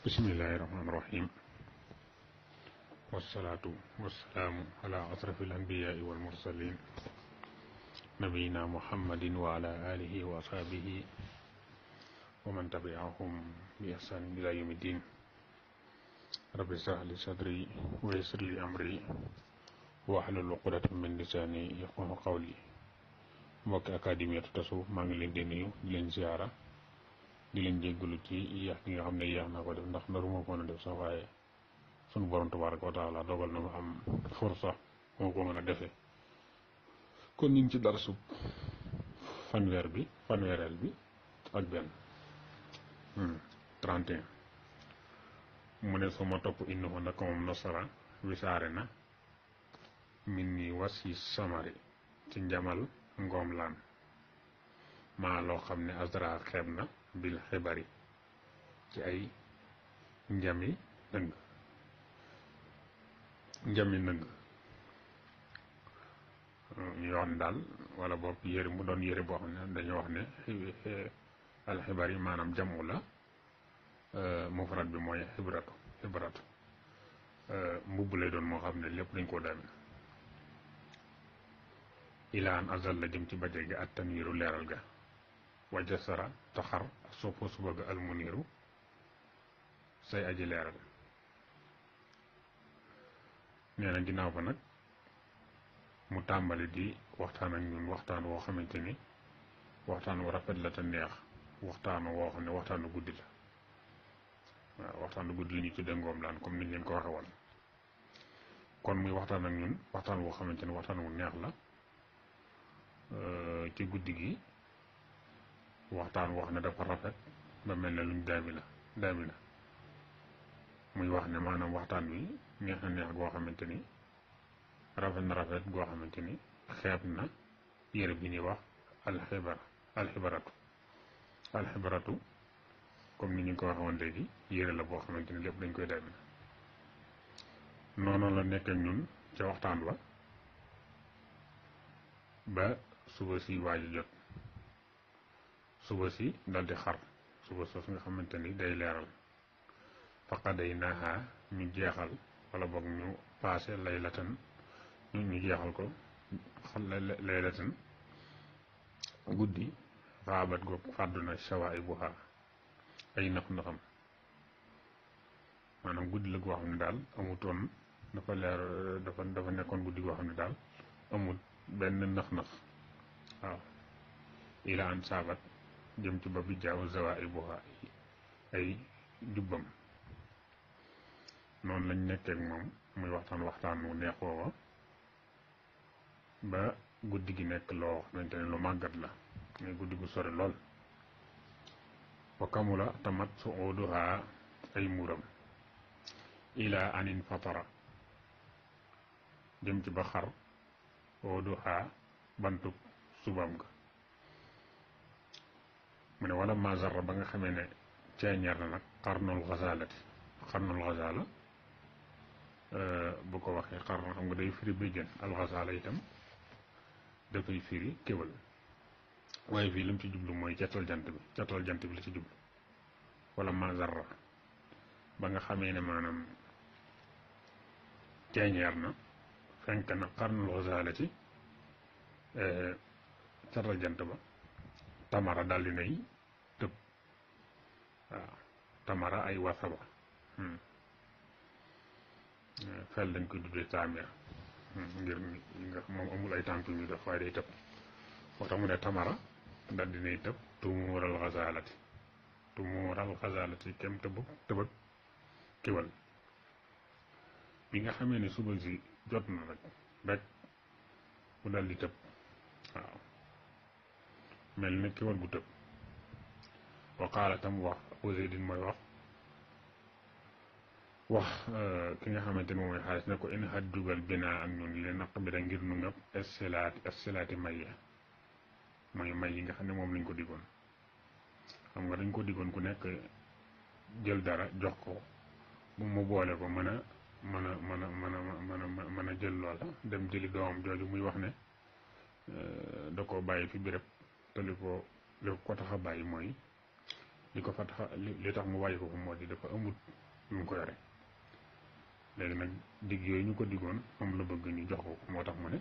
Bismillahirrahmanirrahim. Wassalatu wassalamu ala asrafil anbiya'i wal mursalin nabiyina Muhammadin wa ala alihi wa ashabihi wa man tabi'ahum bi ihsanin ila yawmiddin. Rabbi shrah li sadri wa yassir li amri wahlul uqdatan min lisani yafqahu qawli. Mbokki Académie Tasawuf maa ngi leen di nuyu di leen ziara di leen jéggalu ci yéex gi nga xam ne yéex naa ko def ndax naruma ko mën a def sax waaye sunu borom tabaaraka wa taala dogal na ma am forsa moo ko mën a defee. kon ñu ngi ci darsu fanweereel bi ak benn 31 mu ne suma topp innahu naka moom nasara wisaare na min ni wasi samari ci njamal ngoom laan maa loo xam ne asra xeeb na bil xibari ci ay njami nëng ñu wax ne daal wala boog yëre mu doon yëre boo xam ne dañoo wax ne alxibar yi maanaam jamu la mufrad bi mooy xibratu mbubb lay doon moo xam ne lépp dañ koo damin ilaan azal la jëm ci baje gi at tanwiiru leeral ga wajja sara taxar soppo suba ga almuniiru say aji leeral. nee na ginnaaw ba nag mu tàmbali di waxtaan ak ñun waxtaan woo xamante ni waxtaan wu rafet la te neex waxtaan woo xam ne waxtaanu guddi la waaw waxtaanu guddi la ñu tuddee ngoom laan comme niñ leen ko waxe woon. kon muy waxtaan ak ñun waxtaan woo xamante ni waxtaan wu neex la ci guddi gi waxtaan wax ne dafa rafet ba mel ne luñ daami la muy wax ne maanaam waxtaan wi neex na neex goo xamante ni rafet na rafet goo xamante ni xeeb na yére bi ñuy wax alxibaratu comme ni ñu ko waxee woon léegi yére la boo xamante ni lépp dañ koy daami noonu la nekk ñun ca waxtaan wa ba suba si waaj a jot suba si daldi xar suba sos nga xamante ni day leeral faqaday naaxa ñu jeexal wala boog ñu paase laylatan ñu jeexal ko laylatan guddi xaabat goog fàdduna shawaibuha ay nax-naxam maanaam guddi la goo xam ne daal amutoon dafa leer dafa nekkoon guddi goo xam ne daal amut benn nax-nax waaw ila an saabat jëm ci ba bi jaaw zawaibuha ay jubbam. noonu lañ nekkee ak moom muy waxtaan wu neex woowa ba guddi gi nekk loo xamante ne lu màggat la muy guddi gu sori lool. wa kamula tamat su uduha ay muuram ila anin fatara jëm ci ba xar uduha bantub subam ga. mu ne wala mazarra ba nga xamee ne ceeñeer na nag xarnul xasaala bu ko waxee xar na xam nga day firi béjjën alxasaala itam dafay firi kéwal waaye fii li mu ci jublu mooy catal jant bi la ci jublu. wala mazarra ba nga xamee ne maanaam ceeñeer na fenk na xarnul xasaala ci catal jant ba tamara daal di nay tëb waaw tamara ay wasaba fel dañ koy duddee taamir ngir nga moom amul ay tànk yu def waaye day tëb moo tax mu ne tamara daal di nay tëb tumuural xasaalati kem tëbëg kiwal bi nga xamee ne suba si jot na rek mu daal di tëb waaw mel ne kiwal gu tëb. wa qaala tam wax Abu Zaydin mooy wax ki nga xamante ne moom mooy xaalis ne ko in xat jugal binaa ak ñun li naq bi da ngir nu ngëpp estilaati may yi nga xam ne moom lañ ko diggoon. xam nga dañ ko diggoon ku nekk jël dara jox ko mu boole ko mën a jël loola dem jëli doomam jooju muy wax ne da koo bàyyi fi béréb te li ko tax a bàyyi mooy li ko fa tax li tax mu bàyyi ko moo di dafa amut lu mu ko yore. léegi nag digg yooyu ñu ko diggoon moom la bëgg ñu jox ko moo tax mu ne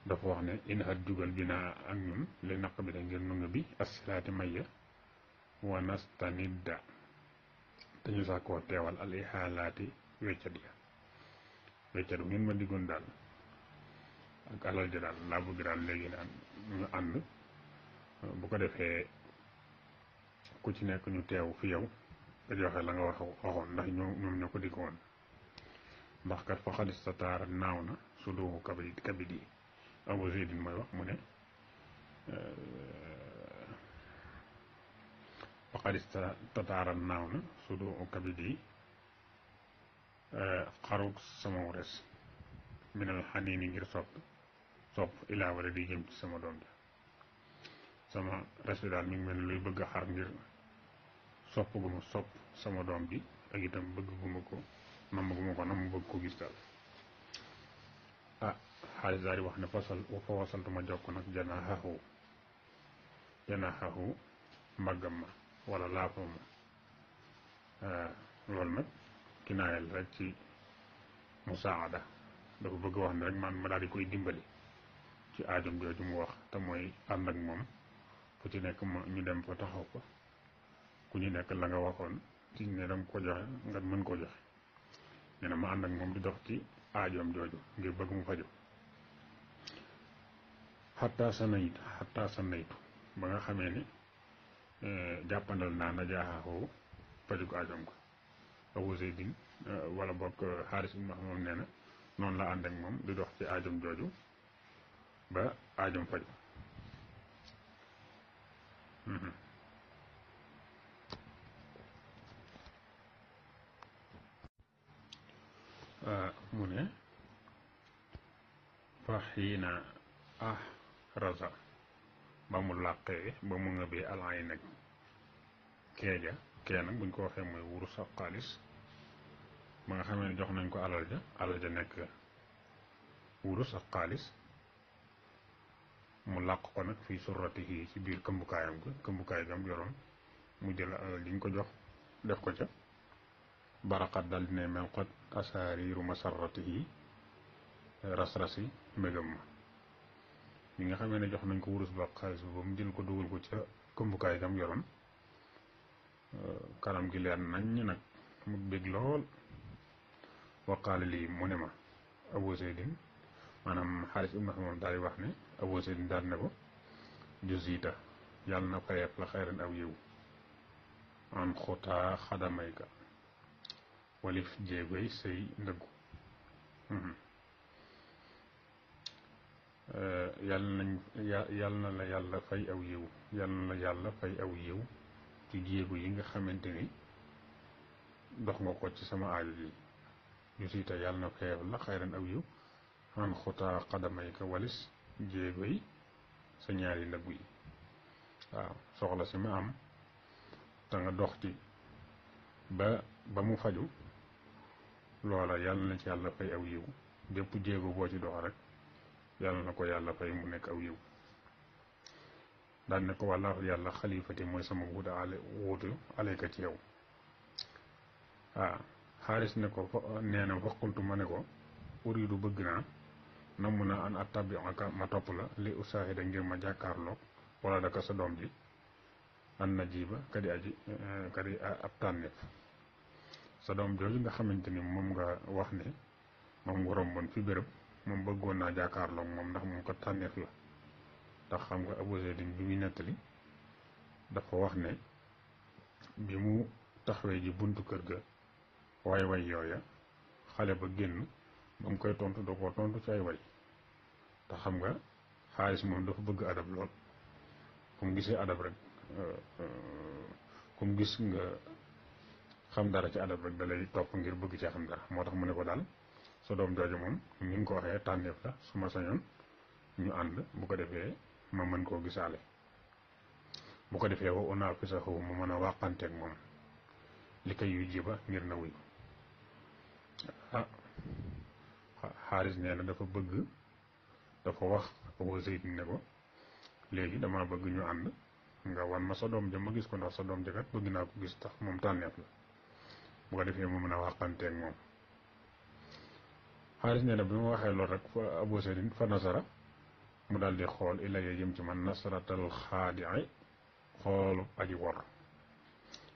dafa wax ne in hat jugal binaa ak ñun li naq bi da ngir nu nga bi assiraati mayya wa nastanidda te ñu sax koo teewal al ihaalaati weccat ya weccat ngeen ma diggoon daal ak alal ji daal laa bëgg daal léegi naan ñu ànd bu ko defee ku ci nekk ñu teew fi yow nga joxe la nga waxoon ndax ñoom ñoo ko diggoon ndax kat fa xalis sa taara naaw na su doomu kabidi Abu Zaydin mooy wax mu ne fa xalis sa taara naaw na su doomu kabidi xaruk sama res minal xaniini ngir sopp ilaa wala di jëm ci sama doom bi sama res bi daal mi ngi mel ni luy bëgg a xar ngir sopp gu ma sopp sama doom bi ak itam bëgg gu ma ko nam bëgg ko gis daal. Xaalis daal di wax ne fa wasaltuma jokk nag janaaxahu mbaggam ma wala laafam ma loolu nag kinaayal rek ci musaada dafa bëgg wax ne rek man ma daal di koy dimbali ci aajom jooju mu wax te mooy ànd ak moom fu ci nekk ñu dem fa taxaw ko ku ñu nekk la nga waxoon ci ne danga ko joxe nga mën ko joxe nee na ma ànd ak moom di dox ci aajoom jooju ngir bëgg mu faju xattaa sa naytu ba nga xamee ni jàppandal naa na jaaxaxoo fajug aajoom ko Abu Zaydin wala bokk Xaaris ibn moom nee na noonu la ànd ak moom di dox ci aajoom jooju ba aajoom faju mu ne fa xiina raza ba mu làqee ba mu ngëbee alaay nag kee nag buñ ko waxee mooy wurus ak xaalis ba nga xamee ne jox nañ ko alal ja nekk wurus ak xaalis mu làq ko nag fii surratihi ci biir këmbukaay gam yoroon mu jël alal ji ñu ko jox def ko ca baraxat dal dine mel xot asaariiru masarratihi ras-rasi mbégam ma ñi nga xamee ne jox nañ ko wurus ba xaalis ba mu jël ko dugal ko ca këmbukaay gam yoroon kanam gi leer nañ nag mu bég lool waqaale lii mu ne ma Abu Zaydin maanaam Xaaris ibn Hammam daal di wax ne Abu Zaydin daal ne ko juzita yàlla na fayeef la xayran aw yiw an xutaa xadamayka walif jéegoy say ndëggu yàlla na la yàlla fay aw yiw yàlla na la yàlla fay aw yiw ci jéego yi nga xamante ni dox nga ko ci sama aajo ji juzita yàlla na fayeef la xayran aw yiw an xutaa xadamayka walis jéego yi sa ñaari ndëggu yi waaw soxla si ma am te nga dox ci ba mu faju loola yàlla na ci yàlla fay aw yiw bépp jéego boo ci dox rek yàlla na ko yàlla fay mu nekk aw yiw daan ne ko wallaahu yàlla xalifati mooy sama wuutu alayka ci yow waaw Xaaris ne ko nee na faqultu ma ne ko uridu bëgg naa namm naa an attabi'aka ma topp la li usaahida ngir ma jàkkaarloog wala daka sa doom ji an najiba kadi ab tànneef sa doom jooju nga xamante ni moom nga wax ne moom nga romboon fi béréb moom bëggoon naa jàkkaarloog moom ndax moom ko tànneef la ndax xam nga Abu Zaydin bi muy nettali dafa wax ne bi mu taxawee ji buntu kër ga way yooya xale ba génn ba mu koy tontu da koo tontu ci ay way te xam nga Xaaris moom dafa bëgg adab lool fu mu gisee adab rek ku mu gis nga xam dara ci adab rek da lay topp ngir bëgg cee xam dara moo tax mu ne ko daal sa doom jooju moom ni nga ko waxee tànneef la su ma sañoon ñu ànd bu ko defee ma mën koo gisaale bu ko defee wa unaafisahu mu mën a wàqanteeg moom li koy yu jiba ngir na wuyu Xaaris nee na dafa wax Abu Zayd ne ko léegi dama bëgg ñu ànd nga wan ma sa doom ja ma gis ko ndax sa doom ja kat bëgg naa ko gis tax moom tànneef la bu ko defee mu mën a waxanteeg moom. xaalis nee na bi ma waxee loolu rek fa Abu Seydin fa nasara mu daal di xool ilaya jëm ci man nasratal xaadii xoolu aji wor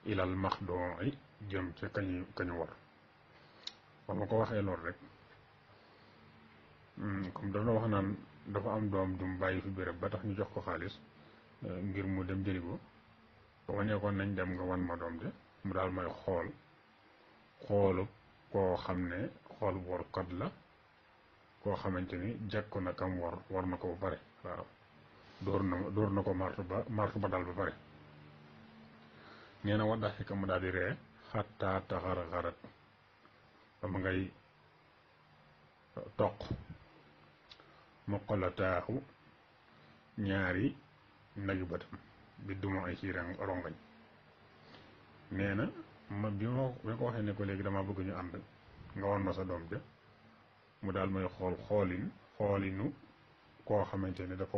ilal maxdoo'i jëm ci kañu wor. ba ma ko waxee loolu rek comme dafa wax naan dafa am doom jum bàyyi fi béréb ba tax ñu jox ko xaalis ngir mu dem jëli ko ba ma nekkoon nañ dem nga wan ma doom de mu daal may xoolu koo xam ne xool workat la koo xamante ni jekku na kam war na ko ba pare waaw dóor na ko martu ba daal ba pare. nee na wadda xika mu daal di ree xattaa taxara xarat ba ma ngay toq moqalataaxu ñaari nagi bëtam bi duma ay ci rongañ. nee na ma bi ma ko waxee ne ko léegi dama bëgg ñu ànd nga won ma sa doom ja mu daal may xoolinu koo xamante ni dafa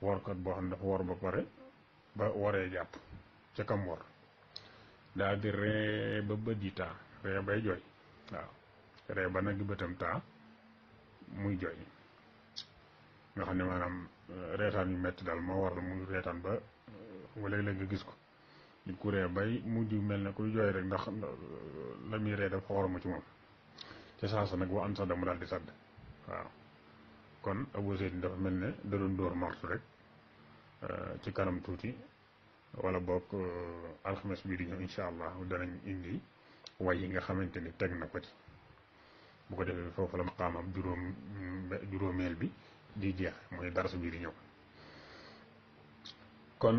workat boo xam ne dafa wor ba pare ba waree jàpp ca kam wor daal di ree ba bët yi taa ree bay jooy waaw ree ba nag bëtam taa muy jooy nga xam ne maanaam reetaan yu metti daal moo war la muy reetaan ba léeg-léeg nga gis ko nit ku ree bay mujj mel ne kuy jooy rek ndax la muy ree dafa xoroma ci moom ca saasa nag wa an sadda mu daal di sadd waaw. kon Abu Seydin dafa mel ne da doon dóor martu rek ci kanam tuuti wala boog alxames bii di ñëw incha allah danañ indi way yi nga xamante ni teg na ko ci bu ko defee foofu la maqaamam juróomeel bi di jeex mooy darsu bii di ñëw. kon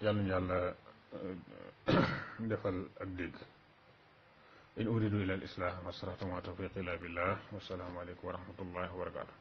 yàlla ñu yàlla defal ak dégg. in uridu ila al islah ma stata'tu ma tawfiqi illa billah wa salaamu aleykum wa rahmatullahi wa barakatuh.